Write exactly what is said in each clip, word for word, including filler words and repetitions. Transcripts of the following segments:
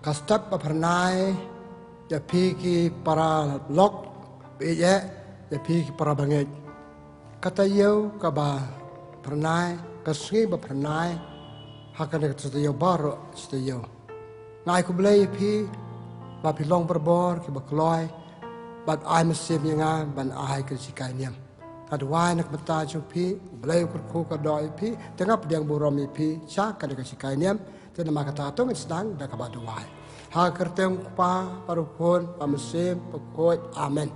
Ka step ba phyrnai ïa phi ki para lok, ba ïeit, ïa phi ki para bangeit. Ka taïew kaba phyrnai, ka sngi ba phyrnai ha kane ka taïew baroh shi taïew. Nga ai khublei ïa phi ba phi long barabor kiba kloi bad ai mynsiem ïa nga ban ai ka jinghikai niam. Nga duwai na ka bynta jong phi, U Blei u kyrkhu kyrdoh ïa phi, te nga pdiang burom ïa phi sha kane ka jinghikai niam. Te namar kata to ngin sdang da kaba duwai. Ha ka kyrteng U Kpa bad U Khun bad U Mynsiem Bakhuid. Amen.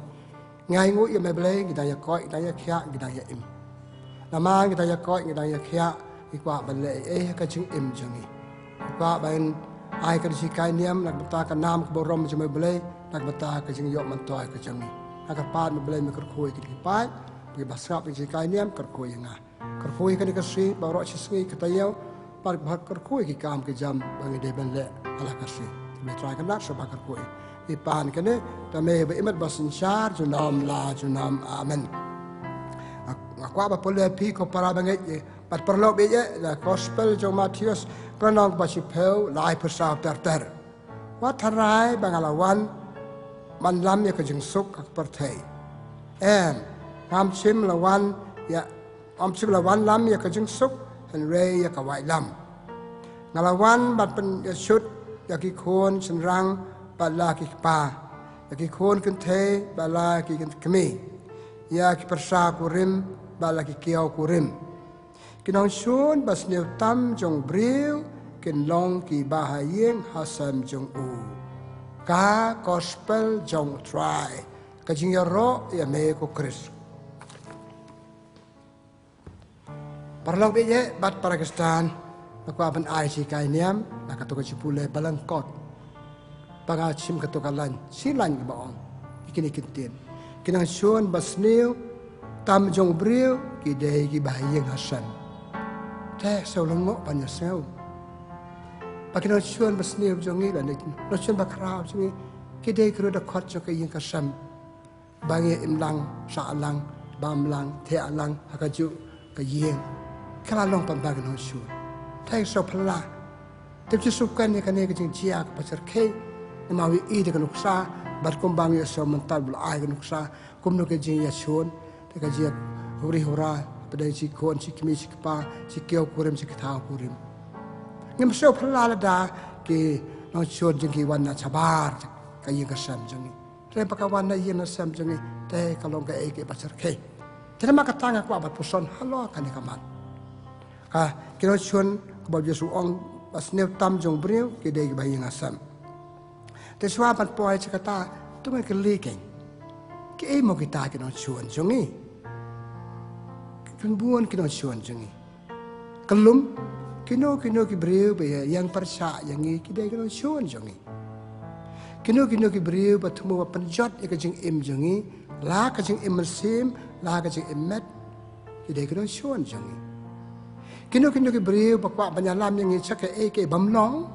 Ngi ainguh ïa me Blei, ngi dang ïa koit, ngi dang ïa khiah, ngi dang ïa im. Namar ngi dang ïa koit, ngi dang ïa khiah, ngi kwah ban leh ei ei ha ka jingim jong ngi. Ngi kwah ban ai ka jinghikai niam na ka bynta ka nam ka burom jong me Blei, na ka bynta ka jingïoh myntoi ka jong ngi. Nga kyrpad me Blei me kyrkhu ïa kine ki paid, ba kiba sngap ïa ka jinghikai niam kyrkhu ïa nga. Kyrkhu ïa kane ka sngi baroh shi sngi ka taïew, bad kyrkhu ïa ki kam ki jam ba ngi dei ban leh ha la ka sngi. Te me Trai kynrad sngewbha kyrkhu ïa phi. Pan kane, da me ba imat ba synshar junom la junom. Amen. Nga kwah ba pule ïa phi ko para bangeit, bad paralok ba ïeit, na ka Gospel jong u Mathaios, ka lynnong ba shiphew, laiphew saw ter ter. Wat tharai ba nga la wan ban lam ïa ka jingsuk ha ka pyrthei. Em, ngam shym la wan ïa, ngam shym la wan lam ïa ka jingsuk, hynrei ïa ka waitlam. Nga la wan ban pynïasuk ïa ki khun shynrang bad la ki kpa, ïa ki khun kynthei bad la ki kmie, ïa ki pyrsa kurim bad la ki kiaw kurim. Ki nongshun ba sniew tam jong u briew kin long ki bahaïing hasem jong u. Ka Gospel jong u Trai. Ka jingïaroh ïa me ko Khrist. Paralok ba ïeit bad para Khristan, nga kwah ban ai ka jinghikai niam na kato ka jingpule ba lyngkot. Ba nga shim kato ka lain, shi lain kiba ong ïa kine ki ktien. Ki nongshun ba sniew tam jong u briew ki dei ki bahaïing hasem. Te sngewlyngngoh ban ïasngew ba ki nongshun ba sniew jong ngi lane ki nongshun ba khraw jong ngi ki dei ki riewdkhot jong ka ïing ka sem. Ba ngi im lang, sah lang, bam lang, thiah lang ha kajuh ka ïing. Ka la long paidbah ki nongshun. Te sngewphylla. Te phi sngewkmen ïa kane ka jingjia kaba shyrkhei. Namar ngi ïohi da ka nuksa bad kumba ngi ïohsngew mynta ba la ai ka nuksa kumno ka jingïashun, te ka jingïahuri hura, pdeng shi khun shi kmie shi kpa, shi kiaw kurim shi kthaw kurim. Ngim sngewphylla lada ki nongshun jong ngi ki wan na shabar ka ïing ka sem jong ngi. Hynrei ba ka wan na ïing na sem jong ngi, te ka long kaei kaei ba shyrkhei. Te namar kata nga kwah ban puson halor kane ka mat. Ka, ki nongshun, kumba U Jisu u ong, ba sniew tam jong u briew ki dei ki bahaïing hasem. Te shuwa ban poi sha kata, to ngin kylli kein, kiei mo kita ki nongshun jong ngi? Ki bun ki nongshun jong ngi. Kyllum, kino kino ki briew ba ïeng pyrshah ïa ngi ki dei ki nongshun jong ngi. Kino kino ki briew ba thmu ba pynjot ïa ka jingim jong ngi, la ka jingim mynsiem, la ka jingim met, ki dei ki nongshun jong ngi. Kino kino ki briew ba kwah ban ïalam ïa ngi sha kaei kaei bym long,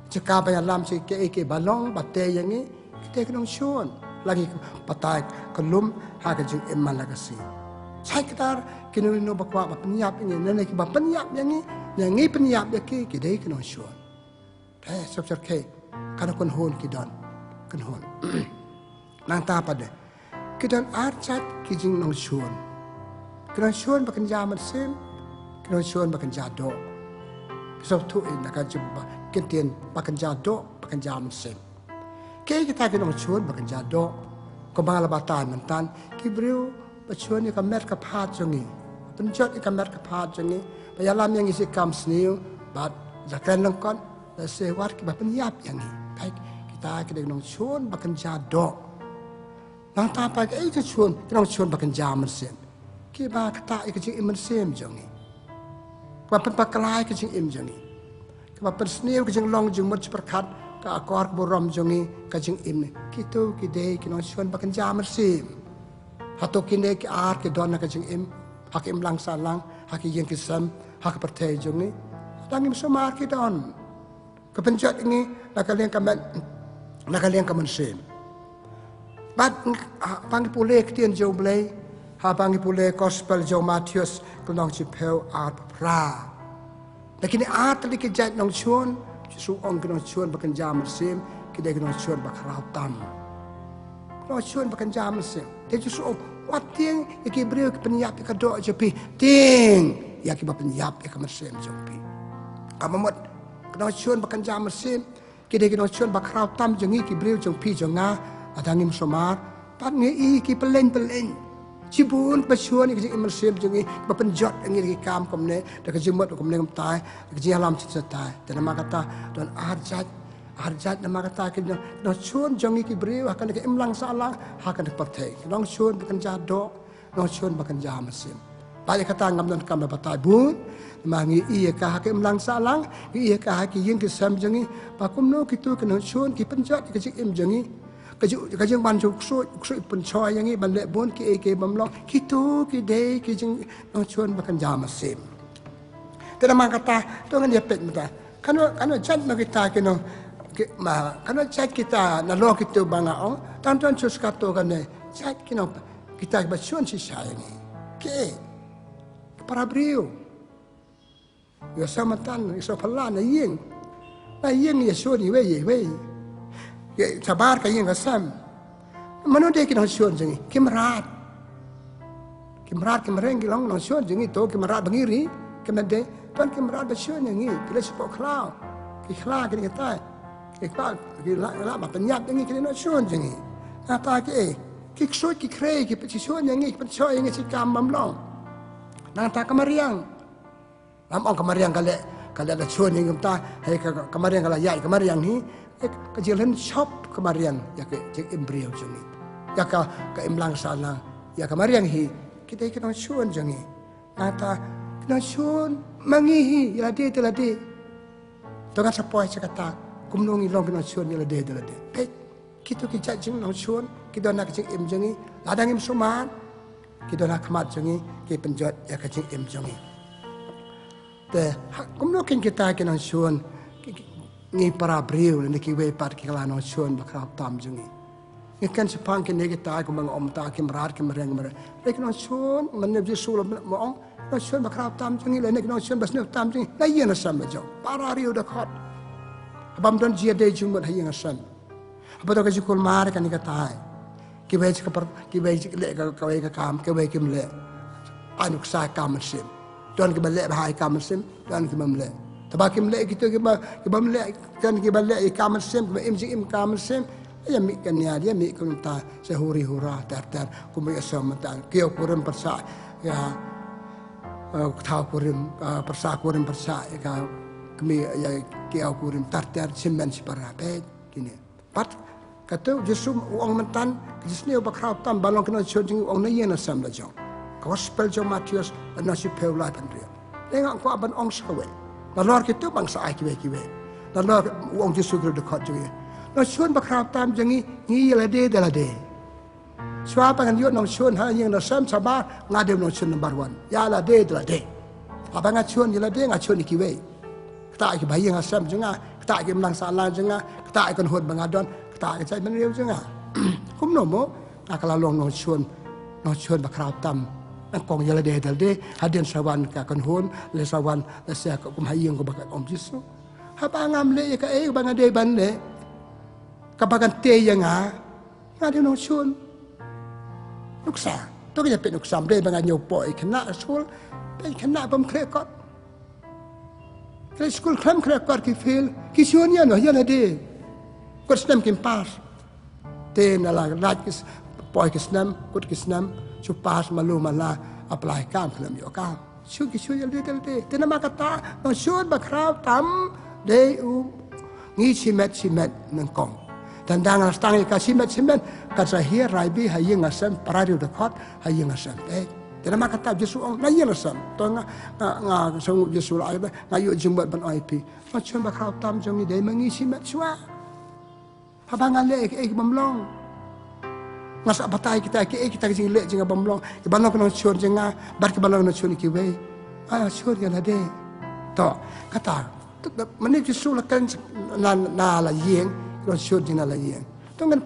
jaka ban ïalam sha kaei kaei ba long ba tei ïa ngi, ki dei ki nongshun. La ngi batai kyllum ha ka jingim man la ka sngi. Shait kdar, kino kino ba kwah ba pynïap ïa ngi, lane kiba pynïap ïa ngi, ne ngi pynïap ïa ki, ki dei ki nongshun. Te sngewsih, kane kynhun ki don, kynhun. Nangta pat de, ki don ar jait ki jingnongshun. Ki nongshun ba kynja mynsiem, ki nongshun ba kynja doh. Phi sngewthuh ïa ka jingba, ki ktien ba kynja doh, ba kynja mynsiem. Kiei kita ki nongshun ba kynja doh? Kumba nga la batai mynta, ki briew ba shun ïa ka met ka phad jong ngi, pynjot ïa ka met ka phad jong ngi, ba ïalam ïa ngi sha ki kam sniew bad la kren lyngkot, lehse wat kiba pynïap ïa ngi. Kita ki dei ki nongshun ba kynja doh. Nangta pat kiei ki nongshun, ki nongshun ba kynja mynsiem? Kiba ktah ïa ka jingim mynsiem jong ngi, kiba pynbakla ïa ka jingim jong ngi, kiba pynsniew ka jinglong jingmut jingpyrkhat, ka akor ka burom jong ngi, ka jingim. Kito ki dei ki nongshun ba kynja mynsiem. Hato kine ki ar ki don ha ka jingim, ha ka imlang sahlang, ha ka ïing ka sem, ha ka pyrthei jong ngi? Lada ngim sumar, ki don. Ka pynjot ïa ngi na ka liang ka met, na ka liang ka mynsiem. Bad, ha, haba ngi pule ktien jong U Blei, haba ngi pule Gospel jong u Mathaios, ka lynnong shiphew, arphew phra. Na kine ar tylli ki jait nongshun, Jisu ong ki nongshun ba kynja mynsiem ki dei ki nongshun ba khraw tam. Ki nongshun ba kynja mynsiem. Te Jisu ong, wat tieng ïa ki briew ki pynïap ïa ka doh jong phi, tieng ïa ki ba pynïap ïa ka mynsiem jong phi. Ka mut ki nongshun ba kynja mynsiem ki dei ki nongshun ba khraw tam jong ngi ki briew jong phi jong nga, lada ngim sumar. Pat ngi i ki pyllein pyllein. Shibun ba shun ïa ka jingim mynsiem jong ngi, ba pynjot ïa ngi da ki kam kumne, da ka jingmut kumne kumtai, da ka jingïalam shisha tai. Te namar kata don ar jait, ar jait namar kata ki nongshun jong ngi ki briew ha kane ka imlang sahlang, ha kane ka pyrthei. Nongshun ba kynja doh, nongshun ba kynja mynsiem. Ba ïa kata ngam donkam ban batai bun, namar ngi i ïa ka ha ka imlang sahlang, ngi i ïa ka ha ki ïing ki sem jong ngi, ba kumno kito ki nongshun ki pynjot ïa ka jingim jong ngi. Ka ju, ka jingwan jong u ksuid, u ksuid pynshoi ïa ngi ban leh bun kiei kiei bym long. Kito ki dei ki jing, nongshun ba kynja mynsiem. Te namar kata, to ngan ïa peit mynta. Kano, kano jait ma kita ki nong, ki, ma, kano jait kita nalor kito ba nga ong, tang don shu kato kane, jait ki nong, kita ba shun shisha ïa ngi. Kiei, ki para briew. Ïa sa matan, ïa sa pala na ïing. Na ïing ïa shun iwei, iwei. Ïa shabar ka ïing ka sem. Mano dei ki nongshun jong ngi, ki mrad. Ki mrad, ki mreng ki long nongshun jong ngi, to ki mrad ba ngi ri, ki mrad dei, don ki mrad ba shun ïa ngi, ki la shapoh khlaw. Ki khlaw ki dei kita. Ki khlaw, ki la, la ba pynïap ïa ngi, ki dei nongshun jong ngi. Nangta kiei, ki ksuid ki khrei, ki pynshun ïa ngi, ki pynshoi ïa ngi shi kam bym long. Nangta ka mariang. Lam ong ka mariang ka leh, ka leh la shun ïa ngi kumta, hei ka, ka mariang ka la ïaid ka mariang hi, hei ka jinglen shop ka mariang, ïa ka jingim briew jong ngi. Ïa ka, ka imlang sahlang, ïa ka mariang hi, ki dei ki nongshun jong ngi. Nangta, ki nongshun, ma ngi hi, ïa lade te lade. To ngan sa poi sha kata, kumno ngi long ki nongshun, ïa lade te lade. Peit, kito ki jait jing nongshun, ki don ha ka jingim jong ngi, lada ngim sumar, ki don ha khmat jong ngi, ki pynjot ïa ka jingim jong ngi. Te, ha, kumno kin kita ki nongshun, ki, ki, ngi para briew, lane kiwei pat ki la nongshun ba khraw tam jong ngi. Ngi kren shaphang kine kita kumba nga ong mynta ki mrad, ki mreng, ki mreng. Lane ki nongshun, mynne Jisu la ong, nongshun ba khraw tam jong ngi, lane ki nongshun ba sniew tam jong ngi. Na ïing na sem la jong. Para riew dkhot. Bym don jingïadei jingmut ha ïing ha sem. Haba to ka jingkulmar kane katai. Kiwei ki par, kiwei ki leh ka, kawei ka kam, kiwei kim leh. Ai nuksa ka mynsiem. Don kiba leh bha ïa ka mynsiem, don kiba bym leh. Te ba kim leh kito kiba, kiba bym leh, don kiba leh ïa ka mynsiem, kiba im jingim ka mynsiem. Ïa mih ka nia, ïa mih ka mynta, sa huri hura, ter ter, kumba ïa sa mynta. Kiew kurim pyrshah, ïa, eh, thaw kurim, eh, pyrshah kurim pyrshah, ïa ka, kmie, ïa, kiew kurim, ter ter, shimen shipara, peit, kine. Pat, kato u Jisu u ong mynta, ka jingsniew ba khraw tam, ba long ki nongshun jong ngi u ong na ïing na sem la jong. Ka gospel jong u Mathaios, lynnong shiphew laiphew hynriew. Te nga kwah ban ong sa kawei. Nalor kito ba nga sa ai kiwei kiwei. Nalor u ong Jisu ki riew dkhot jong ngi. Nongshun ba khraw tam jong ngi, ngi ïa lade da lade. Shuwa ba ngan ïoh nongshun ha ïing na sem shabar, nga dei nongshun number one. Ïa lade da lade. Haba nga shun ïa lade, nga shun ïa kiwei. Kata ïa kiba ha ïing ha sem jong nga, kata ïa ki imlang sahlang jong nga, kata ïa ka kynhun ba nga don, kata ïa ka jaitbynriew jong nga. Kumno mo, nga ka la long nongshun, nongshun ba khraw tam. Nyngkong ïa lade da lade, hadien sa wan ka kynhun, leit sa wan, leit sa ka kum ha ïing kaba ka ong Jisu. Haba ngam leh ïa kaei ba nga dei ban leh, kaba kan tei ïa nga, nga dei nongshun. Nuksa. To ka ïa peit nuksa, ym dei ba nga ñiew poh ïa khynnah skul, peit khynnah bym khreh kot. Khreh skul khlem khreh kot ki fail, ki shun ïa no, ïa lade. Kut snem kim pass. Te na la lait ki s-, poi ki snem, kut ki snem, shu pass malu mala, apply kam khlem ïoh kam. Shu ki shu ïa lade lade. Te namar kata, nongshun ba khraw tam, dei u ngi shimet shimet nyngkong. Tang dang la sdang ïa ka shimet shimet, ka sa hiar rai bih ha ïing ha sem, para riew dkhot ha ïing ha sem. Eh, te namar kata Jisu ong na ïing na sem. To nga, nga, nga sngew Jisu la ai ba, nga ïoh jingmut ban ong ïa phi. Nongshun ba khraw tam jong ngi dei ma ngi shimet shuwa. Haba nga leh ïa kiei ki bym long. Nga sa batai kita, kiei kita ki jingleh jong nga bym long. Kiba long ki nongshun jong nga, bad kiba long ki nongshun ïa kiwei. Ah, shun ïa lade. To, kata. Mynne Jisu la kren na, na la ïing, nongshun jong nga na la ïing. To ngan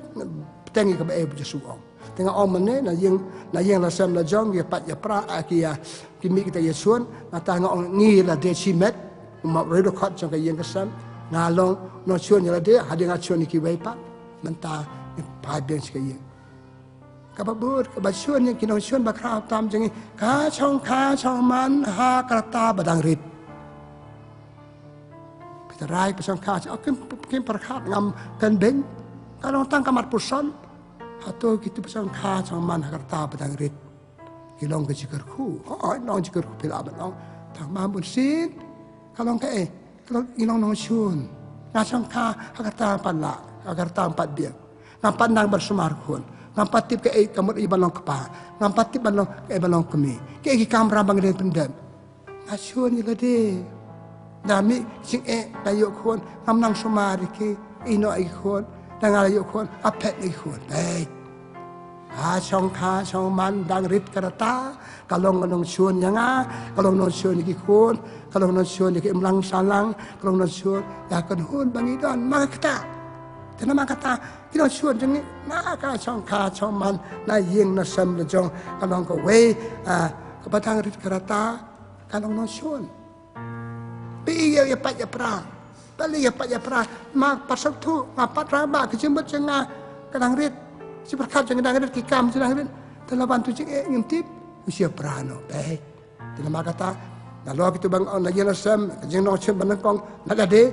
bteng ïa kaba eh Jisu ong. Te nga ong mynne, na ïing, na ïing la sem la jong, ïa pat ïa pra, ah, ki ïa, ki mih kita ïa shun, nangta nga ong ngi lade shimet, u map riew dkhot jong ka ïing ka sem. Nga long nongshun ïa lade, hadien nga shun ïa kiwei pat. Mynta ngi phai biang sha ka ïing. Kaba bud, kaba shun ïa ki nongshun ba khraw tam jong ngi. Ka shongkha shongman ha ka rta ba dang rit. Phi tharai ba shongkha, oh, kim, kim pyrkhat ngam kynbeiñ. Ka long tang ka mat puson. Hato kitu ba shongkha shongman ha ka rta ba dang rit. Ki long ka jingkyrkhu. Oh, oh, long jingkyrkhu phi lah ban long. Tang ma bun sien. Ka long kaei? Ka long, ngi long nongshun. Nga shongkha ha ka rta pat lah, ha ka rta pat biang. Ngam pat nang ban sumar khun. Ngam pat tip kaei ka mut ïa ban long kpa. Ngam pat tip ban long kaei ban long kmie. Kaei ki kamram ba ngi dei pyndep. Nga shun ïa lade. Da mih jingeh nga ïoh khun, ngam nang sumar ïa ki, ïehnoh ïa ki khun. Da nga la ïoh khun, nga phet ïa ki khun. Hei. Ha shongkha shongman dang rit ka rta, ka long ka nongshun ïa nga, ka long nongshun ïa ki khun, ka long nongshun ïa ki imlang sahlang, ka long nongshun ïa ka kynhun ba ngi don. Ma kata, te namar kata, ki nongshun jong ngi na ka shongkha shongman, na ïing na sem la jong, ka long kawei, ah, kaba dang rit ka rta, ka long nongshun. Phi ïa, ïa pait ïa pra. Balei ïa pait ïa pra? Ma pat sngewthuh, ma pat rangbah, ka jingmut jong nga ka dang rit. Jingpyrkhat jong nga dang rit, ki kam jong nga dang rit. Te la wan tu jingeh ngim tip. U shu ïa pra noh, peit. Te namar kata, nalor kitu ba nga ong na ïing na sem, ka jingnongshun ba nyngkong, na lade,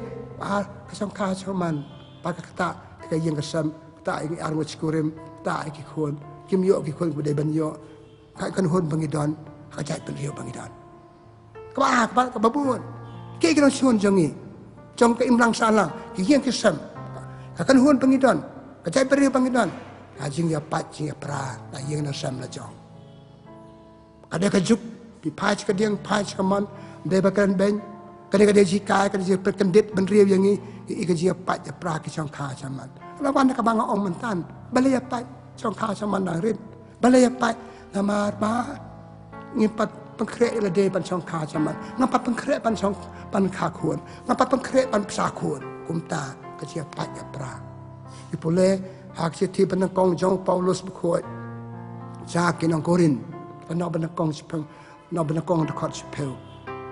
ba ka shongkha shongman, ba ka ktah ïa ka ïing ka sem, ktah ïa ki arngut shi kurim, ktah ïa ki khun, kim ïoh ki khun kiba dei ban ïoh, ka kynhun ba ngi don, ka jaitbynriew ba ngi don. Kaba, kaba, kaba bun. Ki, ki nongshun jong ngi. Jong ka imlang sahlang. Ki ïing ki sem. Ka kynhun ba ngi don. Ka jaitbynriew ba ngi don. Ka jingïapait, jingïapra. Na ïing na sem la jong. Ka dei ka juk. Phi phai sha ka dieng, phai sha ka mon. Dei ba kren beiñ. Ka dei, ka dei jinghikai, ka dei jingpyrkhat bynriew ïa ngi. Ïa ka jingïapait, ïapra ki shongkha shaman. La wan kaba nga ong myntan. Balei ïapait, shongkha shaman dang rit. Balei ïapait, namar ba ngim pat pynkhreh ïa lade ban shongkha shaman. Ngam pat pynkhreh ban shong, ban kha khun. Ngam pat pynkhreh ban pynshah khun. Kumta ka jingïapait ïapra. Ngi pule ha ka shithi ba nyngkong jong u Paulus bakhuid sha ki nong Korinth. Lynnong ba nyngkong shaphang, lynnong ba nyngkong dkhot shiphew.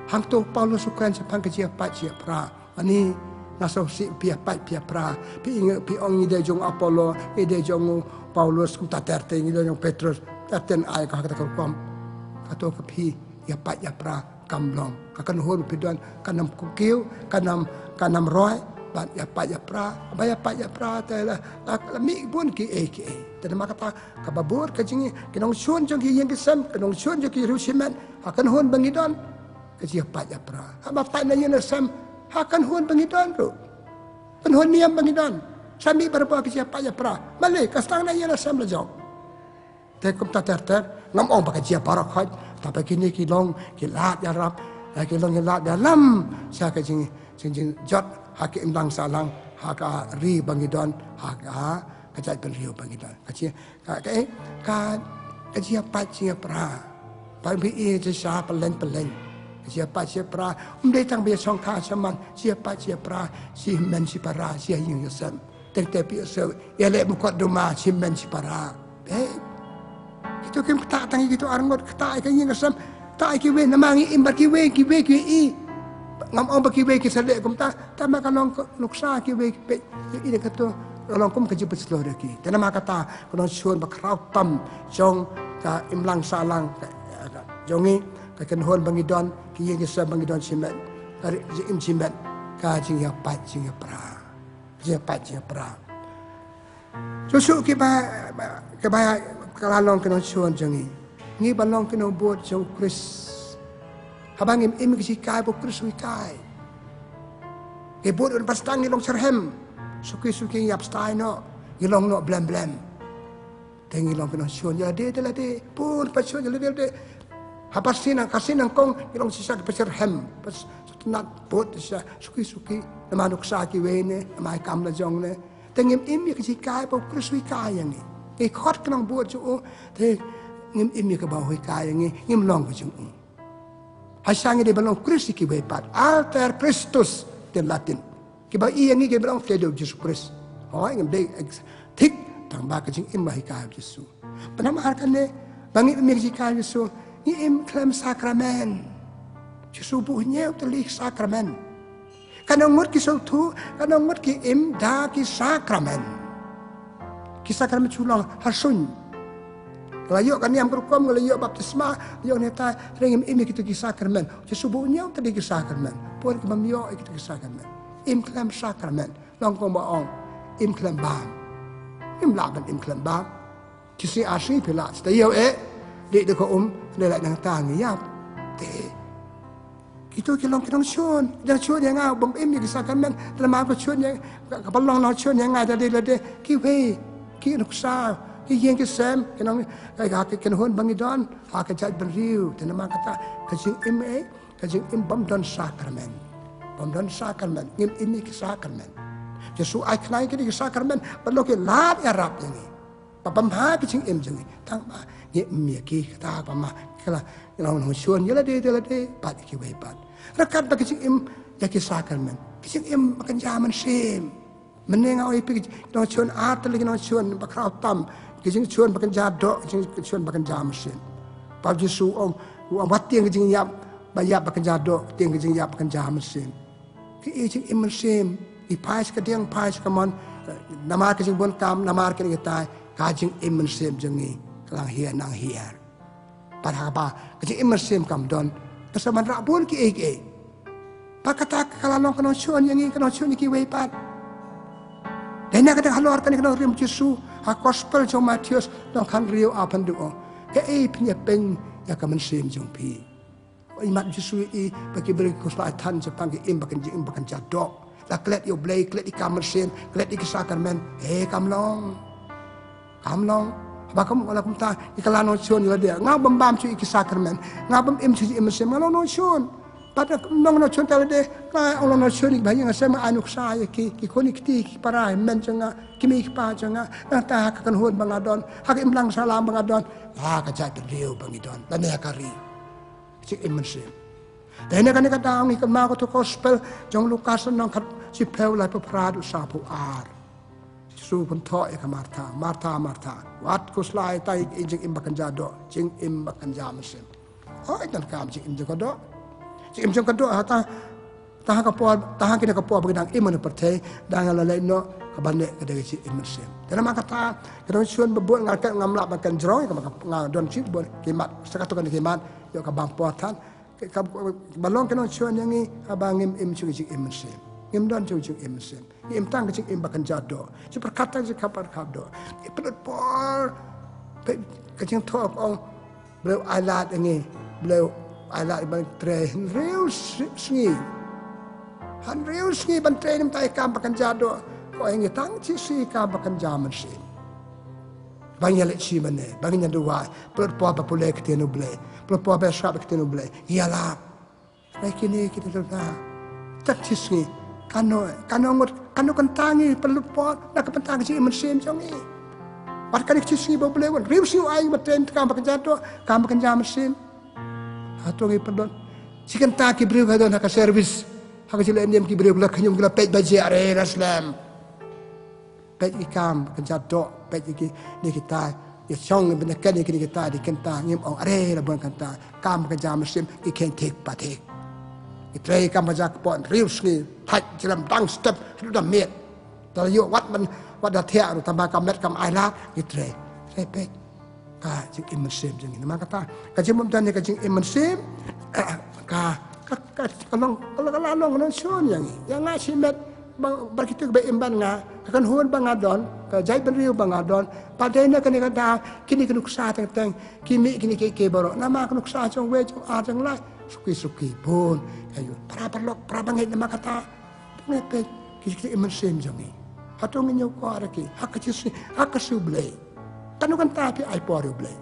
Hangto u Paulus u kren shaphang ka jingïapait jingïapra. Ani, nga sngewsih phi ïapait phi ïapra. Phi ong, phi ong ngi dei jong u Apollo, ngi dei jong u Paulus, kumta ter ter ngi dei jong u Petrus, ter ter ai ka ha kata ka rukom. Kato ka phi ïapait ïapra kam long. Ka kynhun phi don kan ym kiew, kan ym, kan ym roi ban ïapait ïapra. Ba ïapait ïapra te la, la, la mih bun kiei kiei. Te namar kata kaba bud ka jong ngi, ki nongshun jong ki ïing ki sem, ki nongshun jong ki riew shimet, ha kynhun ba ngi don. Ka jingïapait ïapra. Haba pait na ïing na sem, ha kynhun ba ngi don ruh. Kynhun niam ba ngi don. Sa mih barabor ka jingïapait ïapra. Balei, ka sdang na ïing na sem la jong. Te kumta ter ter, ngam ong ba ka jia baroh khoit, tangba kine ki long ki lad ïarap, eh, ki long ki lad ïalam sha ka jing, jing, jingjot ha ka imlang sahlang, ha ka ri ba ngi don, ha ka, ka jaitbynriew ba ngi don. Ka jia Ka, ka, eh, ka, ka jingïapait jingïapra. Ba phi i jingshah pyllein pyllein. Ka jingïapait jingïapra. Ym dei tang ba ïa shongkha shaman. Jingïapait jingïapra. Shi hynmen shi para. Shi ha ïing ha sem. Teng te phi ïohsngew. Ïaleh mukotduma shi hynmen shi para. Eh. Kito kim ktah tang ïa kito arngut, ktah ïa ka ïing ka sem. Ktah ïa kiwei, namar ngi im bad kiwei, kiwei ki i. Ngam ong ba kiwei ki sa leh kumta. Tangba ka long ka nuksa kiwei ki peit. Ïa i da kato, ka long kum ka jingpynshlur ïa ki. Te namar kata, ka nongshun ba khraw tam jong ka imlang sahlang, ka, ka, jong ngi, ka kynhun ba ngi don, ki ïing ki sem ba ngi don shimet, ka ri, jingim shimet, ka jingïapait jingïapra. Jingïapait jingïapra. Shuh shuh kiba, ba, kiba, ka la long ki nongshun jong ngi. Ngi ba long ki nongbud jong u Khrist. Haba ngim im ïa ka jinghikai ba u Khrist u hikai. Ngi bud un ba sdang ngi long shitrhem. Suki suki ngi ïap stai noh. Ngi long noh blem blem. Te ngi long ki nongshun ïa lade ïa lade. Bun ba shun ïa lade ïa lade. Haba sien nang, ka sien nyngkong ngi long shisha ki ba shitrhem. Ba sngewtynnat bud shisha suki suki. Namar nuksa kiwei ne, namar kam la jong ne. Te ngim im ïa ka jinghikai ba u Khrist u hikai ïa ngi. Ngi khot ki nongbud jong u, te ngim im ïa kaba u hikai ïa ngi, ngim long ka jong u. Hasha ngi dei ban long Khrist ïa kiwei pat. Alter Christus, te Latin. Kiba i ïa ngi kiba long te dei u Jisu Khrist. Hooid, ngim dei ex-, thik, tangba ka jingim ba hikai u Jisu. Namar kane, ba ngim im ïa ka jinghikai u Jisu, ngi im khlem sakramen. Jisu buh hynñiew tylli ki sakramen. Katno ngut ki sngewthuh, katno ngut ki im da ki sakramen. Ki sakramen shu long ha suiñ. Ka la ïoh ka niam ka rukom, ka la ïoh baptisma, la ïoh ne tai, hynrei ngim im ïa kito ki sakramen. Jisu buh ñiew te da ki sakramen. Por ki bym ïoh ïa kito ki sakramen. Im khlem sakramen. Long kumba ong, im khlem bam. Im lah ban im khlem bam. Ki sngi ar sngi phi lah. Te ïoh eh. Dei da ka um, dei lah nangta ngi ïap. Te. Kito ki long ki nongshun, ki nongshun ïa nga, bym im ïa ki sakramen, te namar ka shun ïa, ka, ka long nongshun ïa nga, da dei la dei, kiwei ki nuksa, ki ïing ki sem, ki nong, ka, ka, ka kynhun ba ngi don ha ka jaitbynriew, te namar kata, ka jingim eh, ka jingim bym don sakramen. Bym don sakramen, ngim im ïa ki sakramen. Jisu ai khnang ïa ki sakramen, ba long ki lad ïarap ïa ngi. Ba bym ha ki jingim jong ngi. Tang ba ngi im ïa ki, kata ba ma ki la, ngi long nongshun ïa lade ïa lade, bad ïa kiwei pat. Ryngkat bad ki jingim ïa ki sakramen. Ki jingim ba kynja mynsiem. Mynne nga ong ïa phi ki nongshun ar tylli ki nongshun ba khraw tam. Ki jingshun ba kynja doh, ki jingshun ba kynja mynsiem. Ba Jisu ong, u ong ba tieng ki jingïap ba ïap ba kynja doh, tieng ki jingïap ba kynja mynsiem. Ki i jingim mynsiem, i phai sha ka diang, phai sha ka mon, namar ki jingbun kam, namar kine kitai, ka jingim mynsiem jong ngi ka la hiar nang hiar. Bad haba ka jingim mynsiem kam don, ka sa wanrah bun kiei kiei. Bad kata ka la long ka nongshun ïa ngi, ka nongshun ïa kiwei pat. Dei na kata halor kane ka nongrim Jisu ha Gospel jong Mathaios lynnong khathynriew, arphew hynriew, kaei phin ïa pyn ïa ka mynsiem jong phi. Imat Jisu i ba ki briew ki khuslai than shaphang ki im ba kynja, im ba kynja doh. La klet ïa U Blei, klet ïa ka mynsiem, klet ïa ki sakramen. He, kam long. Kam long. Ba kam la kumta, i ka la nongshun ïa lade. Nga bym bam shuh ïa ki sakramen. Nga bym im shuh ïa ki mynsiem. Nga long nongshun. Bad nga long nongshun ïa lade. Nga long nongshun ïa ki ba ïa nga sem, ai nuksa ïa ki, ki khun ki kti, ki para, men jong nga, ki mei ki pa jong nga. Nangta ha ka kynhun ba nga don. Ha ka imlang sahlang ba nga don. Ha ka jaitbynriew ba ngi don. Lane ha ka ri. Jingim mynsiem. Te ne kane ka daw ngi kynmaw ka tu gospel jong Lukas lynnong khatshiphew, laiphew phra haduh sawphew ar. Jisu u pynthoh ïa ka Martha, Martha, Martha. Wat khuslai tang ïa ka jingim ba kynja doh, jingim ba kynja mynsiem. Hooid, donkam jingim jong ka doh. Jingim jong ka doh ha ta, ta ha ka por, ta ha kine ki por ba ki dang im ha kane ka pyrthei, dang la leit noh, kaba neh ka dei ka jingim mynsiem. Te namar kata, ki nongshun ba bun nga, ngam lah ban kynjrong, kaba nga don shi bun ki mat, sa katto katne ki mat, ïoh ka bam por than. Ka, ka, ba long ki nongshun ïa ngi, haba ngim im shuh ka jingim mynsiem. Ngim don shuh ka jingim mynsiem. Ngi im tang ka jingim ba kynja doh. Shi pyrkhat tang shi pyrkhat doh. Ngi pynlut por. Ka, ka jingthoh ka ong, Blei u ailad ïa ngi. Blei u ailad ban trei hynriew sngi. Hynriew sngi ban trei, ym tang ïa ka kam ba kynja doh. Ko ïa ngi tang shi sngi ka kam ba kynja mynsiem. Ba ngin ïaleit shi mane, ba ngin ïaduwai, pynlut por ba pule ktien U Blei, pynlut por ba sngap ktien U Blei, ïalap. Hynrei kine ki dei na, tat shi sngi, kano, kano ngut, kano kynta ngi pynlut por na ka bynta ka jingim mynsiem jong ngi. Bad kane ka shi sngi ba U Blei u wan, hynriew sngi u ai ngi ban trei ka kam ba kynja doh, ka kam ba kynja mynsiem. Hato ngi pynlut? Shi kynta ki briew ha don ha ka service, ha ka jingïaleh niam ki briew ki la khñium, ki la peit baje, are la slem. Peit ki kam kynja doh, peit ki ne kita, ïa shong ban ïa kane kine kita, dei kynta, ngim ong are la bun kynta, kam kynja mynsiem, ki kheiñ thik pa thik. Ki trei kam kynja kpoh hynriew sngi, thait jrem dang step, haduh da miet. Da ïoh wat ban, wat da thiah ruh, tangba ka met kam ailad, ki trei. Trei peit. Ka jingim mynsiem jong ngi. Namar kata, ka jingim don ïa ka jingim mynsiem, ka, ka, ka, ka long, ka long, ka la long nongshun ïa ngi. Ïa nga shimet, ba, ba kito kiba im bad nga, ka kynhun ba nga don, ka jaitbynriew ba nga don, ba dei na kane ka daw, kine ki nuksa teng teng, ki mih kine kiei kiei baroh. Namar ka nuksa jong wei jong ar jong lai, suki suki bun. Ïa u, para paralok, para bangeit, namar kata, Pynlong peit ki jingim mynsiem jong ngi. Hato ngi ñiew kwah ïa ki ha ka jingsngew, ha ka sngew Blei? Katno kynta phi ai por ïa U Blei?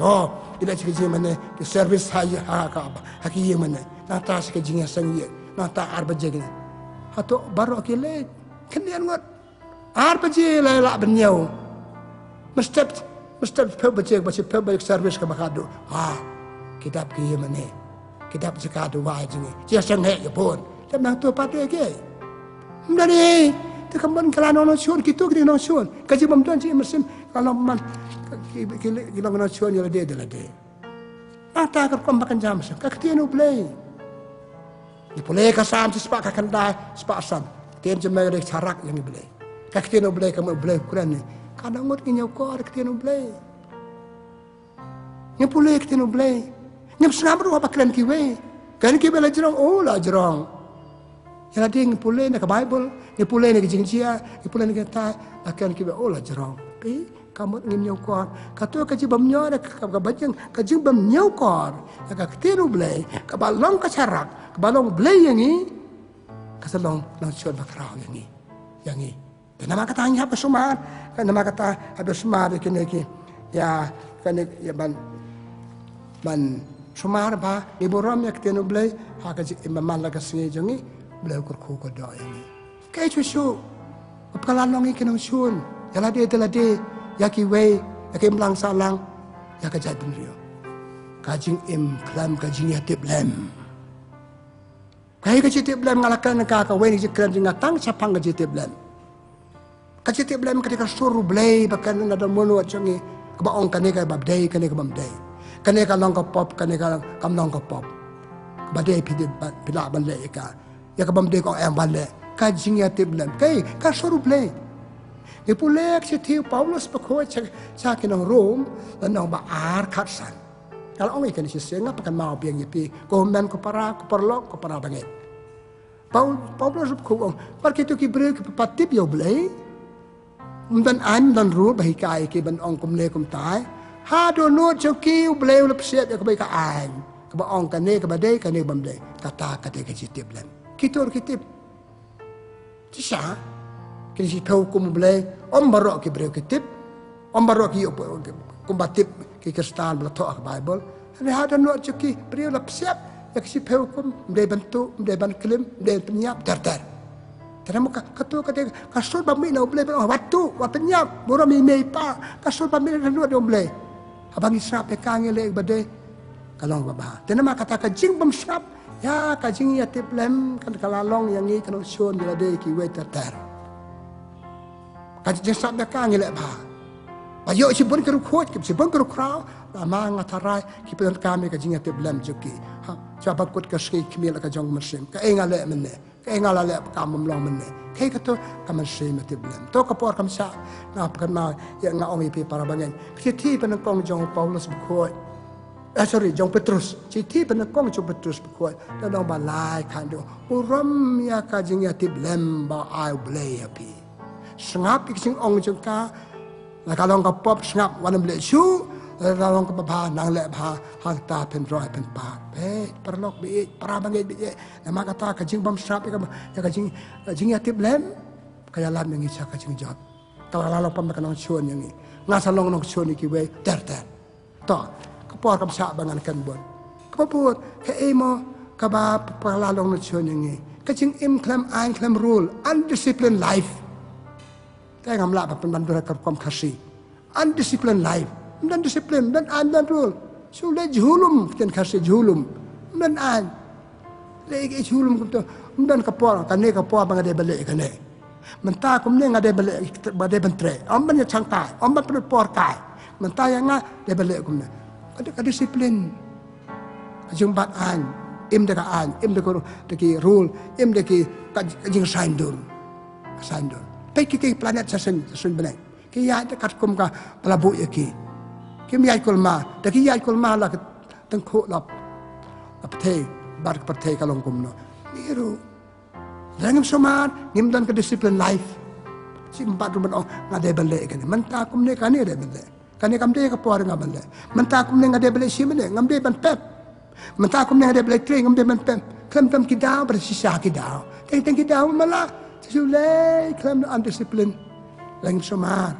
To, ïa la shi ka jingmane, ki service ha ïing, ha ka, ha ki ïing mane. Nangta shi ka jingïaseng ïing, nangta ar baje kine. Hato baroh ki leit? Khyndiat ngut. Ar baje la lah ban ñiew. Mynstep, mynstep phew baje, ba shi phew baje service kaba khadduh. Ha, ki dap ki ïing mane. Ki dap jaka duwai jong ngi. Jia seng heh ïa bun. Dap nang tu pat ïa ki. Ym da dei. Te ka mon ka la nongshun, kito ki nongshun. Ka jingim bym don jingim mynsiem. Ka long man. Ki, ki, ki long nongshun ïa lade da lade. Nangta ka rukom ba kynja mynsiem. Ka ktien U Blei. Ngi pule ka Salm shispah khatkhyndai, shispah san. Ktien jong me ka dei ka sharak ïa ngi Blei. Ka ktien U Blei ka mut U Blei u kren ïa ngi. Katno ngut ngi ñiewkor ïa ka ktien U Blei. Ngi pule ïa ka ktien U Blei. Ngim sngap ruh haba kren kiwei. Kren kiwei la jrong, oh la jrong. Ïa lade ngi pule na ka Baibl, ngi pule na ka jingjia, ngi pule na ka tai, la kren kiwei, oh la jrong. Phi, ka mut ngim ñiewkor. Kato ka jingbym ñiewkor, ka, ka, ka, ka jingbym ñiewkor ïa ka ktien U Blei, kaba long ka sharak, kaba long Blei ïa ngi, ka sa long, long shuh ba khraw ïa ngi, ïa ngi. Te namar kata ngi hap ban sumar, ka namar kata hap ban sumar ïa kine ki, ïa, kane, ïa ban, ban sumar ba ngi burom ïa ka ktien U Blei, ha ka jingim ba man la ka sngi jong ngi, U Blei u kyrkhu kyrdoh ïa ngi. Kaei shuh shuh, ka la long ïa ki nongshun, ïa lade te lade, ïa kiwei, ïa ki imlang sahlang, ïa ka jaitbynriew. Ka jingim khlem ka jingïatiplem. Kaei ka jingïatiplem? Nga la kren ka, kawei na ka jingkren jong nga tang shaphang ka jingïatiplem. Ka jingïatiplem ka dei ka sur U Blei ba kren na ka dohnud jong ngi, kaba ong kane kaba dei, kane kabym dei. Kane ka long ka pop, kane ka kam long ka pop. Kaba dei phi dei ba, phi lah ban leh ïa ka. Ïa kabym dei ka ong em ban leh. Ka jingïatiplem. Kaei, ka sur U Blei. Ngi pule ka shithi u Paulus bakhuid sha, sha ki nong Rom, lynnong ba ar khatsan. Nga la ong ïa kane shisien, nga pynkynmaw biang ïa phi, ko hynmen ko para, ko paralok, ko para bangeit. Paul, Paulus ruh u ong, bad kito ki briew kiba pat tip ïa U Blei, ym don aiñ, ym don rule ba hikai ïa ki ban ong kumne kumtai. Ha dohnud jong ki U Blei u la pynshai ïa kaba ïa ka aiñ, kaba ong kane kaba dei, kane bym dei. Kata ka dei ka jingïatiplem. Kito ruh ki tip. Shisha, kine ki shiphew hukum U Blei, ym baroh ki briew ki tip, ym baroh ki ïoh kumba tip ki Khristan ba la thoh ha ka Baibl. Hynrei ha dohnud jong ki briew la pynshai ïa ki shiphew hukum, ym dei ban tuh, ym dei ban klim, ym dei ban pynïap, ter ter. Te namar ka, kato ka dei ka sur ba mih na U Blei ban ong wat tuh, wat pynïap, burom ïa i mei i pa, ka sur ba mih na dohnud U Blei. Haba ngi sngap ïa ka ngi leh ba dei, ka long ba bha. Te namar kata ka jingbym sngap ïa ka jingïatiplem kan ka la long ïa ngi ka nongshun ïa lade kiwei ter ter. Ka jingsngap ïa ka ngi leh bha. Ba ïoh shibun ki riewkhuid, shibun ki riewkhraw, namar nga tharai ki pyndonkam ïa ka jingïatiplem jong ki. Ha, sha ba kut ka sngi khmih la ka jong mynsiem. Kaei nga leh mynne. Kaei nga la leh ba kam bym long mynne. Kaei kato, ka mynsiem ïatiplem. To ka por kam shah, nga pynkynmaw ïa, nga ong ïa phi para bangeit. Ka shithi ba nyngkong jong u Paulus bakhuid. Eh, sorry, jong u Petrus. Shithi ba nyngkong jong u Petrus bakhuid. Lynnong ba lai khatduh. Burom ïa ka jingïatiplem ba ai U Blei ïa phi. Sngap ïa ka jingong jong ka. La ka long ka pop sngap wat nym leh shuh. La ka long kaba bha nang leh bha. Hangta phin roi phin pat. Peit, paralok baieit, para bangeit baieit. Namar kata ka jingbym sngap ïa ka, ïa ka jing, ka jingïatiplem, ka ïalam ïa ngi sha ka jingjot. Ka la long pam ka nongshun ïa ngi. Nga sa long nongshun ïa kiwei ter ter. To, ka por kam shah ba ngan kren bun. Kaba bud, kaei mo kaba, ba la long nongshun ïa ngi? Ka jingim khlem aiñ khlem rule, undisciplined life. Te ngam lah ban pynban dur ha ka rukom Khasi. Undisciplined life. Ym don discipline, ym don aiñ, ym don rule. Shu leh jhulum, ktien Khasi jhulum. Ym don aiñ. Leh ïa ki jhulum kumto. Ym don ka por, kane ka por ba nga dei ban leh kane. Mynta kumne nga dei ban leh, ba dei ban trei. Ym ban ïa shang kai, ym ban pynpor kai. Mynta ïa nga dei ban leh kumne. Ka, ka discipline. Ka jingbat aiñ, im da ka aiñ, im da ka ru-, da ki rule, im da ki ka, ka jingsaindur. Ka saindur. Peit ki, ki planet sha suiñ, sha suiñ bneng. Ki ïaid da katkum kaba la buh ïa ki. Kim ïaid kulmar, da ki ïaid kulmar la ka tyngkhuh la, la pyrthei, bad ka pyrthei ka long kumno. Ngi ruh. Lada ngim sumar, ngim don ka discipline life. Shim pat ruh ban ong, nga dei ban leh kane. Mynta kumne kane dei ban leh. Kane kam dei ka por nga ban leh. Mynta kumne nga dei ban leh shim ne, ngam dei ban pep. Mynta kumne nga dei ban leh trei, ngam dei ban pep. Khlem don ki daw, ba shisha ki daw. Teng teng ki daw mala. Shisha leh, khlem undiscipline. Lada ngim sumar.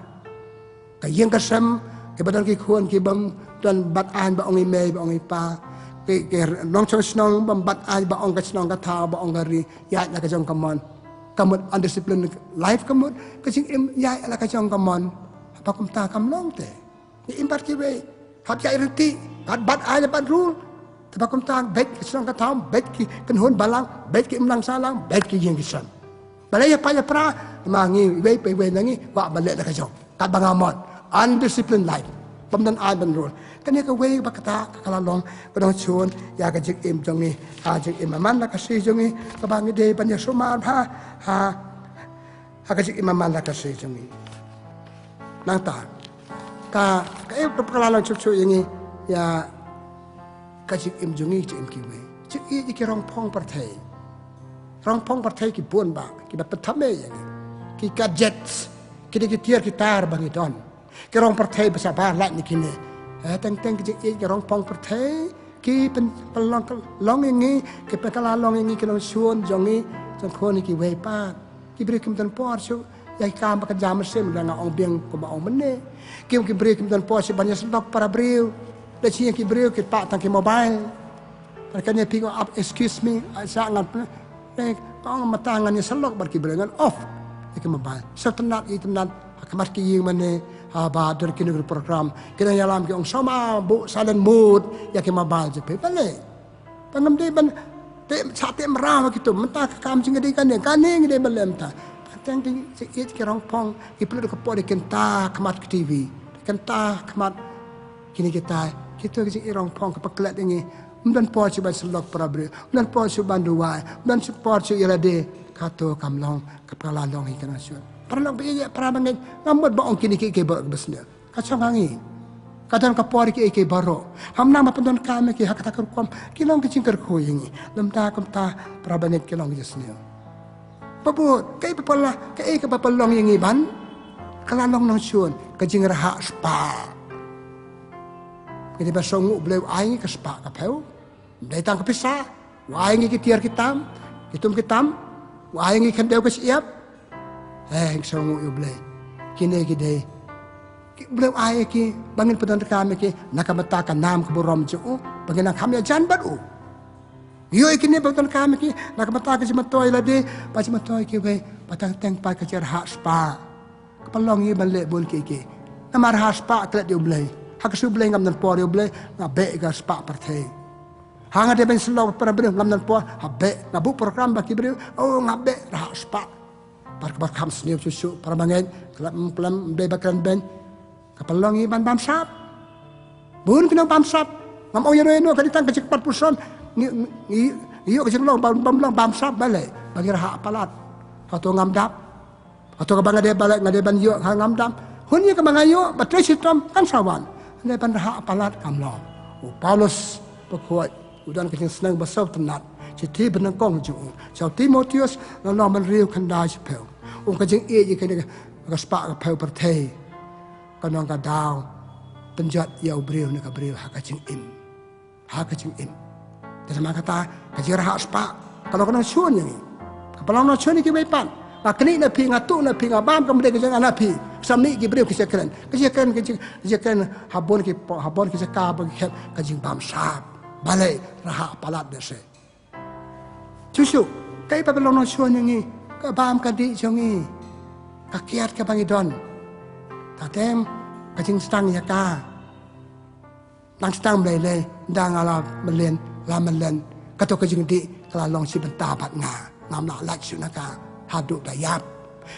Ka ïing ka sem, kiba don ki khun, kibym don bat aiñ ba ong i mei, ba ong i pa. Ki, ki nongshong shnong, bym bat aiñ ba ong ka shnong ka thaw, ba ong ka ri, ïaid la ka jong ka mon. Ka mut undisciplined life ka mut, ka jingim ïaid la ka jong ka mon. Haba kumta kam long te. Ngi im bad kiwei. Hap ïaid ryntih, bad, bat aiñ bad rule. Te haba kumta beit ka shnong ka thaw, beit ki kynhun balang, beit ki imlang sahlang, beit ki ïing ki sem. Balei ïa pait ïa pra, ma ngi iwei pa iwei na ngi, kwah ban leh la ka jong. Katba nga mon. Undisciplined life. Bym don ai ban rul. Kane kawei ba kata ka la long ka nongshun ïa ka jingim jong ngi. Ha jingim man la ka sngi jong ngi kaba ngi dei ban ïa sumar ha, ha, ha ka jingim man la ka sngi jong ngi. Nangta ka, ka, ka la long chup chup ïa ngi ïa ka jingim jong ngi, jingim kiwei. Jingim ïa ki rong phong pyrthei. Rong phong pyrthei ki bun bha, ki ba pynthame ïa ngi. Ki gadgets, ki dei ki tiar ki tar ba ngi don. Ki rong pyrthei ba sa ba lait ni kine. Eh, teng teng ki jingim ki rong phong pyrthei ki pyn, pynlong, long ïa ngi, ki pynkylla long ïa ngi ki nongshun jong ngi, jong khun ngi kiwei pat. Ki briew kim don por shuh ïa ki kam ba ka jam mynsiem, la nga ong biang kumba ong mynne. Ki, ki briew kim don por shuh ban ïa sdok para briew. Da shi ki briew ki pah tang ki mobile. Para kane phi ong ap, excuse me, sa ngan pyneh. Ka ong mynta ngan ïa sdok bad ki briew, ngan off ïa ki mobile. Sa tynnat i tynnat ha khmat ki ïing mane, ha ba don kine ki program. Ki nongïalam ki ong sa ma buh silent mode ïa ki mobile jong phi. Balei? Ba ngam dei ban te, sa te mraw ha kitu, mynta ka kam jong ngi dei kane, kane ngi dei ban leh mynta. Teng teng ki, ki, ki rong phong ki pynlut ka por da ki kynta khmat ka T V, da ki kynta khmat kine kita. Kitu ki jingim rong phong ka pynklet ïa ngi. Ym don por shuh ban sylok para briew, ym don por shuh ban duwai, ym don shuh por shuh ïa lade. Kato kam long, ka pynkylla long ïa ka nongshun. Para lok ba ïeit, para bangeit, ngam mut ba ong kine ki, ki ba, ba sniew. Ka shong ha ngi. Ka don ka por kiei kiei baroh. Ham nang ba pyndonkam ïa ki ha kata ka rukom, ki long ki jingkyrkhu ïa ngi. Lymda kumta para bangeit, ki long ki jingsniew. Ba bud, kaei ba pynlah, kaei kaba pynlong ïa ngi ban kylla long nongshun, ka jingrhah spah. Ngi dei ban sngewnguh U Blei u ai ngi ka spah ka phew. Ym dei tang ka pisa. U ai ngi ki tiar ki tam, ki tum ki tam. U ai ngi khyndew ka shyiap. Eh, ngi sngewnguh ïa U Blei. Kine ki dei, ki U Blei u ai ki ba ngin pyndonkam ïa ki na ka bynta ka nam ka burom jong u, ba ngin nang kham ïajan bad u. Ïoh ïa kine ba pyndonkam ïa ki na ka bynta ka jingmyntoi lade, ba jingmyntoi kiwei, ba teng teng pat ka jingrhah spah. Ka pynlong ïa ngi ban leh bun kiei kiei. Namar rhah spah klet ïa U Blei. Ha ka sngi U Blei ngam don por ïa U Blei, nga beh ïa ka spah pyrthei. Ha nga dei ban sylok para briew ngam don por, ha beh, nga buh program bad ki briew, oh nga beh, rhah spah. Bad kaba kham sniew shuh shuh para bangeit, khlem, khlem, ym dei ba kren beiñ. Ka pynlong ïa ngi ban bamsap. Bun ki nongbamsap. Ngam ong ïano ïano, ka dei tang ka jingkyrpad puson. Ngi, ngi, ngi ïoh ka jinglong bam, bam long bamsap, balei? Ba ngi rhah palat. Hato ngam dap? Hato kaba nga dei ba leh, nga dei ban ïoh, ha ngam dap. Hun ïa kaba nga ïoh, ba trei shitom kan sa wan. Nga dei ban rhah palat, kam long. U Paulus bakhuid u don ka jingsneng ba sngewtynnat. Shithi banyngkong jong u, sha u Timotheus, lynnong hynriew, khyndai, shiphew. Um, ka jingïeit ïa kane ka spah ka phew pyrthei ka long ka daw pynjot ïa u briew ne ka briew ha ka jingim. Ha ka jingim. Te namar kata, ka jingrhah spah ka long ka nongshun ïa ngi. Ka pynlong nongshun ïa kiwei pat. Nga knieh na phi, nga tuh na phi, nga bam kam dei ka jingngeit na phi. Sa mih ki briew ki sa kren. Ki sa kren, ki sa kren ha bun ki po, ha bun ki jaka ba ki khet, ka jingbamsap. Balei? Rhah palat de se. Shuh shuh, kaei ba pynlong nongshun ïa ngi? Ka bam ka dih jong ngi. Ka kiad kaba ngi don. Te teng ka jingsdang ïa ka. Nang sdang Blei lei, da nga la mlien, la mlien. Kato ka jingdih ka la long shi bynta bad nga. Ngam lah lait shuh na ka. Haduh da ïap.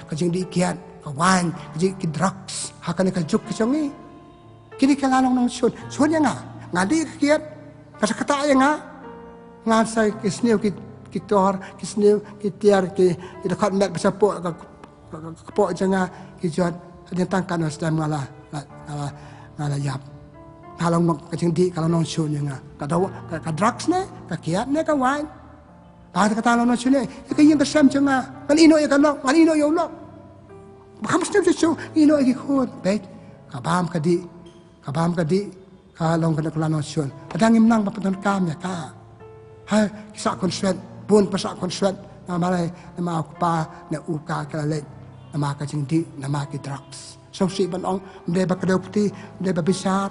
Ka jingdih kiad, ka wain, ka jing, ki drugs. Ha kane ka juk ka jong ngi. Kine ki la long nongshun, shun ïa nga. Nga dih ka kiad, ka sa ktah ïa nga. Nga sa ki sniew ki, ki tor, ki sniew ki tiar, ki, ki dkhot met ba sa poh ka, ka, ka, ka poh jong nga, ki jot. Hadien tang katno snem nga la, la, nga la, nga la ïap. Nga long nong, ka jingdih ka long nongshun ïa nga. Ka daw, ka, ka drugs ne, ka kiad ne, ka wain. Ba kata ka long nongshun ïa ka ïing ka sem jong nga. Ngan ïehnoh ïa ka lok, ngan ïehnoh ïa u lok. Ba kham snem shuh shuh, ïehnoh ïa ki khun. Beit, ka bam ka dih. Ka bam ka dih, ka long kane ka la nongshun. Lada ngim nang ba pyndonkam ïa ka. Ha, ki sah khunswet, bun pa sah khunswet. Namar balei? Namar u kpa ne u ka ki la leit. Namar ka jingdih, namar ki drugs. Sngewsih ban ong, ym dei ba kdew kti, ym dei ba bishar.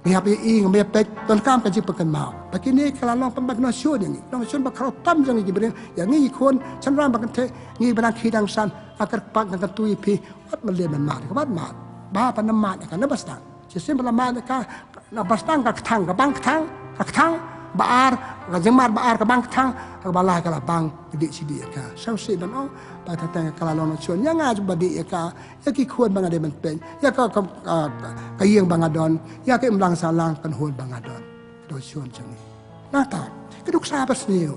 Ngi hap ïohi, ngim ïa peit, donkam ka jingpynkynmaw. Ba kine ki la long pynban ki nongshun ïa ngi. Nongshun ba khraw tam jong ngi ki briew, ïa ngi ki khun, shynrang ba kynthei, ngi ba dang khie dang san, nga kyrpad nga kyntu ïa phi, wat mlien ban mad, wat mad. Ba pynmad ïa ka na ba sdang. Shisien ba la mad ïa ka na ba sdang, ka kthang, ka bang kthang, ka kthang, ba ar, Ka jingmar ba ar ka bang kthang, ka ba lai ka la bang, ka dih shi dih ïa ka. Sngewsih ban ong, ba ka teng ka la long nongshun ïa nga ba dih ïa ka, ïa ki khun ba nga dei ban peit, ïa ka, ka, ka, ka ïing ba nga don, ïa ka imlang sahlang kynhun ba nga don. Ka nongshun jong ngi. Nangta, ka nuksa ba sniew.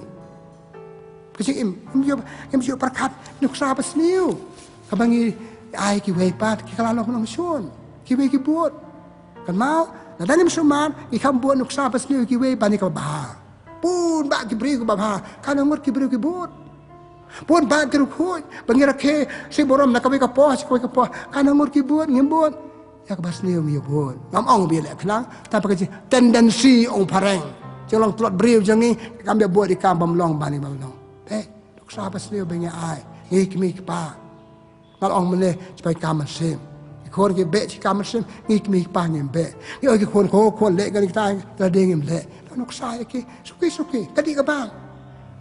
Ka jingim, im ju, im ju pyrkhat, nuksa ba sniew. Kaba ngi ai kiwei pat, ki ka la long nongshun. Kiwei ki bud. Kynmaw, lada ngim sumar, ngi kham bud nuksa ba sniew kiwei ban ïa kaba bha. Bun bah ki briew kiba bha, katno ngut ki briew ki bud. Bun bah ki riewkhuid, ba ngi rakhe, shi burom na kawei ka por, shi kawei ka por. Katno ngut ki bud, ngim bud. Ïa kaba sniew ngi ïa bud. Ngam ong ba ïaleh khnang, tang ba ka jing tendency ong phareng. Jinglong tlot briew jong ngi, kam ïa bud ïa ka bym long ban ïa bym long. Peit, nuksa ba sniew ba ngi ai. Ngi kmie ki kpa. Nga la ong mynne, shaphang ki kam mynsiem. Ki khun ki beh sha ki kam mynsiem, ngi kmie ki kpa ngim beh. Ngi ong ki khun ko, khun leh kane kita, lada ngim leh. Nuksa ïa ki, suki suki, ka dih ka bang.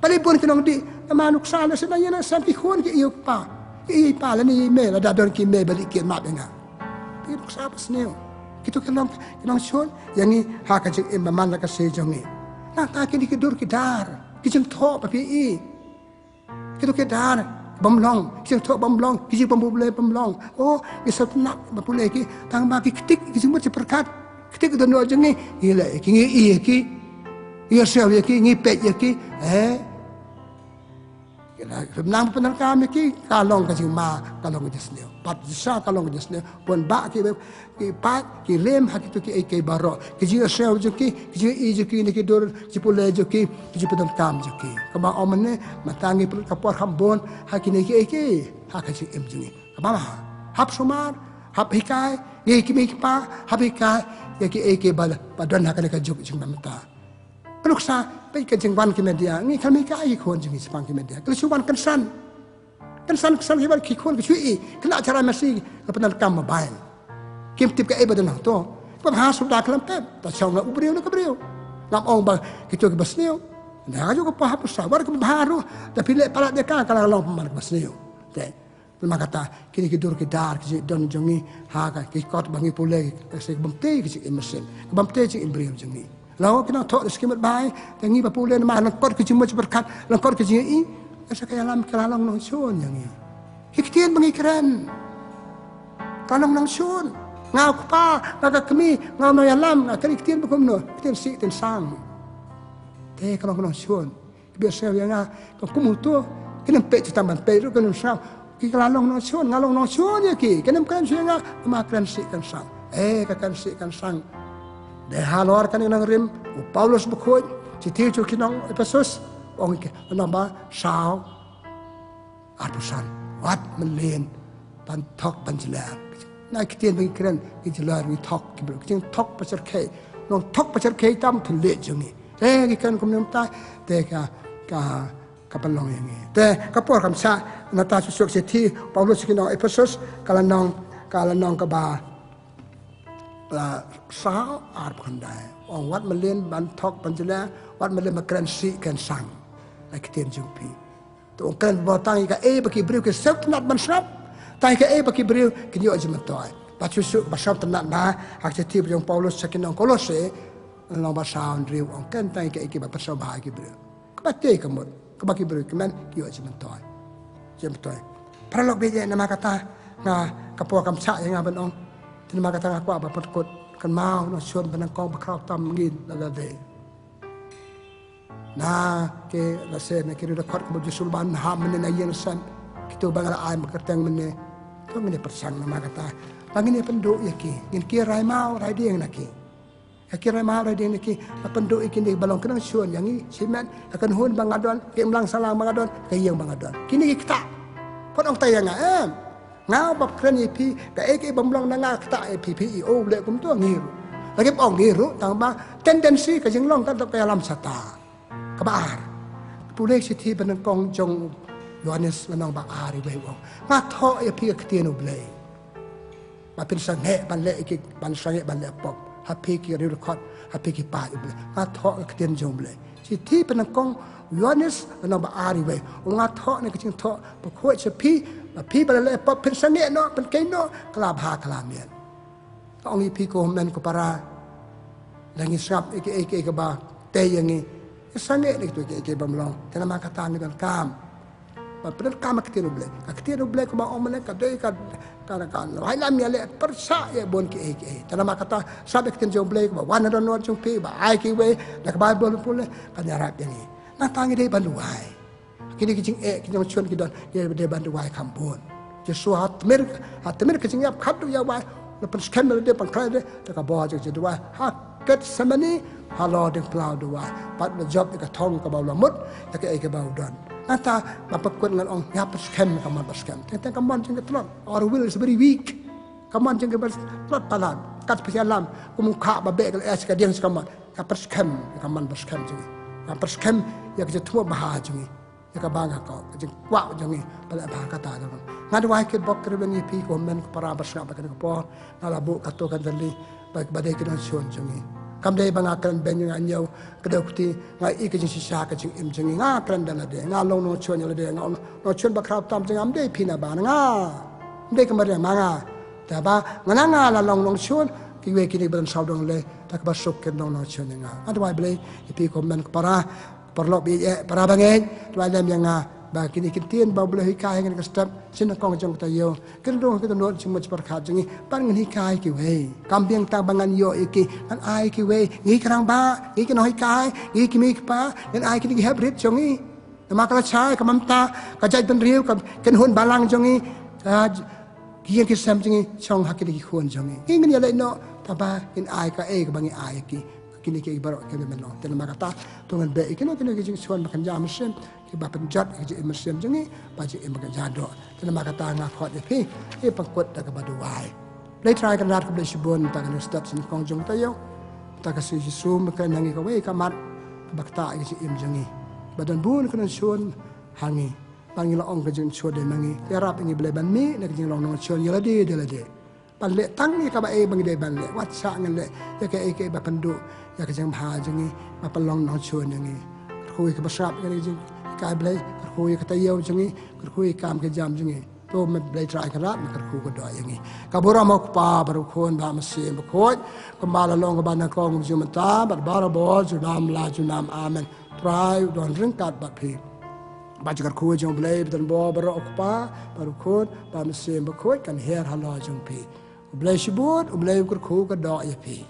Balei bun ki nongdih, namar nuksa na sien na ïa na sem ki khun ki ïa u kpa. Ki ïa i pa lane ïa i mei, lada don ki mei ba dih kit map ïa nga. Ki nuksa ba sniew. Kito ki long, ki nongshun ïa ngi ha ka jingim ba man la ka sngi jong ngi. Nangta kine ki dur ki dar, ki jingthoh ba phi i. Kito ki dar bym long, ki jingthoh bym long, ki jingbym pule bym long. Oh, ngi sngewtynnat ba pule ki, tang ba ki ktik, ki jingmut jingpyrkhat. Ktik ki dohnud jong ngi, ngi leh ïa ki, ngi i ïa ki. Ngi ïohsngew ïa ki, ngi peit ïa ki. Eh. Ki la, nang pyndonkam ïa ki, ka long ka jingma, ka long ka jingsniew. Pat shisha ka long ka jingsniew. Bun bah ki, ki pait, ki rem ha kito kiei kiei baroh. Ki jingïohsngew jong ki, ki jingi jong ki, ne ki dur, ki jingpule jong ki, ki jingpyndonkam jong ki. Kaba ong mynne, mynta ngi pynlut ka por kham bun, ha kine kiei kiei, ha ka jingim jong ngi. Kaba ma, hap sumar, hap hikai, ngi ki mei ki pa, hap hikai, ïa kiei kiei ba, ba don ha kane ka juk jong ngi mynta. Ka nuksa, peit ka jingwan ki media, ngi khlem hikai ki khun jong ngi shaphang ki media. Ka la shu wan kynsan. Kynsan, kynsan ki wan ki khun ki shu i, kynsan sharai masi, la pyndonkam mobile. Kim tip kaei ba don hangto. Ba bha suda khlem pep, ta shong na u briew na ka briew. Ngam ong ba kito kiba sniew. Na ka juk ka pa hap sa, wat kaba bha ruh, da phi leh palat ïa ka, ka la long pynban kaba sniew. Te. Namar kata, kine ki dur ki dar, ki jingdon jong ngi, ha ka, ki kot ba ngi pule, ki sa bym tei ki jingim mynsiem, bym tei jingim briew jong ngi. Lada ki nang thoh da skim bai, te ngi ba pule namar lyngkot ki jingmut jingpyrkhat, lyngkot ki jingi, ka sa ka ïalam ka la long nongshun ïa ngi. Ki ktien ba ngi kren. Ka long nongshun. Nga u kpa, nga ka kmie, nga u nongïalam, nga kren ki ktien ba kumno, ktien sih, ktien sang. Te ka long nongshun. Ki ba sngew ïa nga, ka kum uto, kin ym peit tang ban peit ruh kin ym sngew. Ki ka la long nongshun, nga long nongshun ïa ki, kin ym kren shuh ïa nga, ka ma kren sih kren sang. Eh, ka kren sih kren sang. Dei halor kane ka nongrim, u Paulus bakhuid, shithi sha ki nong Ephesus, ong ki, lynnong ba saw, arphew san, wat mlien ban thok ban jler. Na ki ktien ba ngi kren, ngi jler, ngi thok, ki briew, ki jingthok ba shyrkhei, nongthok ba shyrkhei tam thylliej jong ngi. Te ngi kren kumne mynta, te ka, ka, ka pynlong ïa ngi. Te ka por kam shah, nangta shuh shuh ka shithi Paulus sha ki nong Ephesus, ka lynnong, ka lynnong kaba, la, saw arphew khyndai. Ong wat mlien ban thok ban jler, wat mlien ban kren sih kren sang. La ki ktien jong phi. To ong kren ba tang ïa kaei ba ki briew ki sngewtynnat ban sngap. Tang ïa kaei ba ki briew kin ïoh jingmyntoi. Bad shuh shuh ba sngewtynnat na ha ka shithi ba jong Paulus sha ki nong Kolose, lynnong ba saw hynriew, ong kren tang ïa kaei kiba pynsngewbha ïa ki briew. Kaba tei ka mut, kaba ki briew ki men ki ïoh jingmyntoi. Jingmyntoi. Paralok ba ïeit, namar kata nga ka por kam shah ïa nga ban ong. Te namar kata nga kwah ban pynkut, kynmaw nongshun ba nyngkong ba khraw tam ngin la la dei. Na ki lehse na ki riewdkhot kiba ju sngewbha ban ha mynne na ïing sem. Kito ba nga la ai ba kyrteng mynne. To ngin ïa pyrshang namar kata. Ba ngin ïa pynduh ïa ki. Ngin ki rai maw rai dieng na ki. Ïa ki rai maw rai dieng na ki. Ba pynduh ïa kine ba long ki nongshun ïa ngi shimet. Ka kynhun ba nga don. Ka imlang sahlang ba nga don. Ka ïing ba nga don. Kine ki ktah. Phot ong tai ïa nga em. Nga ba kren ïa phi, kaei kaei bym long na nga ktah ïa phi, phi i, oh, leh kumto ngi ruh. Lagi ba ong ngi ruh, tang ba tendency ka jinglong ka dok ka ïalam shata. Kaba ar. Pule shithi ba nyngkong jong Ïohannes lynnong ba ar iwei u ong. Nga thoh ïa phi ka ktien U Blei. Ba phin sangeh ban leh ïa ki, ban sangeh ban leh pop. Ha phi ki riewdkhot, ha phi ki paid U Blei. Nga thoh ka ktien jong U Blei. Shithi ba nyngkong Ïohannes lynnong ba ar iwei. U nga thoh ne ka jingthoh ba khuid sha phi, ba phi ba la leh pop phin sangeh noh, phin kei noh, ka la bha ka la miat. Ka ong ïa phi ko hynmen ko para. La ngi sngap ïa kiei kiei kaba tei ïa ngi. Ki sangeh ne kito ki, ki bym long. Te namar kata ngi donkam ban pyndonkam ha ka ktien U Blei. Ka ktien U Blei kumba ong mynne ka dei ka, ka, ka lawei lam ïaleh pyrshah ïa bun kiei kiei. Te namar kata sngap ïa ka ktien jong U Blei kaba wan na dohnud jong phi, ba ai kiwei da ka Baibl pule, kan ïarap ïa ngi. Nangta ngi dei ban duwai. Kine ki jingeh ki nongshun ki don, ngi dei ban duwai kham bun. Jisu ha tmir, ha tmir ka jingïap khadduh ïa wai, la pynskhem ïa lade, pynkhreh ïa lade da ka bor jong ka jingduwai. Ha Gethsemane halor diengphna u duwai. Pat u la jop ïa ka thong kaba u la mut ïa kaei kaba u don. Nangta ba pyrkhat ngan ong, ïa pynskhem, ka mon ba skhem. Teng teng ka mon jong ngi ka tlot. Our will is very weak. Ka mon jong ngi ka tlot palat. Kat phi ïalam kum u kha ba beh ka lyer sha ka dieng sha ka mon. Ïa pynskhem, ïa ka mon ba skhem jong ngi. Ïa pynskhem ïa ka jingthmu bha jong ngi. Ïa kaba nga kwah, ka jingkwah jong ngi, ba la bha kata jong ngi. Nga duwai kitbok kitrwiang ïa phi ko hynmen ko para ba sngap ha kane ka por. Nga la buh katto katne tylli ba, ba dei ki nongshun jong ngi. Kam dei ba nga kren beiñ, nga ñiew kdew kti, nga ïohi ka jingshisha ka jingim jong ngi. Nga kren da lade, nga long nongshun ïa lade, nga long nongshun ba khraw tam jong nga, ym dei phi na ba nga. Ym dei ka mariang ma nga. Te ba nga, na nga la long nongshun, kiwei kine ba don sawdong lei, te kaba suk kin long nongshun ïa nga. Nga duwai Blei ïa phi ko hynmen ko para, paralok ba ïeit, para bangeit, duwai lem ïa nga ba kine ki ktien ba U Blei u hikai ha kane ka step sha nyngkong jong ka taïew, kin rung ha ka dohnud jingmut jingpyrkhat jong ngi, ban ngin hikai kiwei. Kam biang tang ba ngan ïoh ïa ki, ngan ai kiwei. Ngi ki rangbah, ngi ki nonghikai, ngi ki kmie ki kpa, ngin ai kine ki hep rit jong ngi. Namar ka lashai, ka bynta, ka jaitbynriew, ka kynhun balang jong ngi, ka j-, ki ïing ki sem jong ngi shong ha kine ki khun jong ngi. Ngi ngin ïaleh noh, tangba ngin ai kaei kaba ngi ai ïa ki. Kine kiei baroh kiba men long. Te namar kata, to ngan beh ïa kino kino ki jingshun ba kynja mynsiem, kiba pynjot ïa ka jingim mynsiem jong ngi, bad jingim ba kynja doh. Te namar kata nga khot ïa phi, ïa pynkut da kaba duwai. Blei Trai Kynrad, khublei shibun mynta kane ka step sha nyngkong jong ka taïew. Mynta ka sngi Jisu me kren ha ngi kawei ka mat kaba ktah ïa ka jingim jong ngi. Ba don bun ki nongshun ha ngi. Ba ngi la ong ka jingshun dei ma ngi. Ïarap ïa ngi Blei ban mih na ka jinglong nongshun ïa lade da lade. Ban leh tang ïa kaba ei ba ngi dei ban leh. Wat shah ngin leh ïa kaei kaei ba pynduh ïa ka jingbha jong ngi, ba pynlong nongshun ïa ngi. Kyrkhu ïa kiba sngap ïa ka jinghikai Blei, kyrkhu ïa ka taïew jong ngi, kyrkhu ïa ka kam ka jam jong ngi. To me Blei Trai Kynrad, me kyrkhu kyrdoh ïa ngi. Ka burom u Kpa bad u Khun bad u Mynsiem Bakhuid, kumba la long kaba nyngkong, kumjuh mynta bad barabor, junom la junom. Amen. Trai u don ryngkat bad phi. Ba ka jingkyrkhu jong U Blei ba donbor baroh, u Kpa bad u Khun bad u Mynsiem Bakhuid, kan hiar halor jong phi. U Blei shibun, U Blei u kyrkhu kyrdoh ïa phi.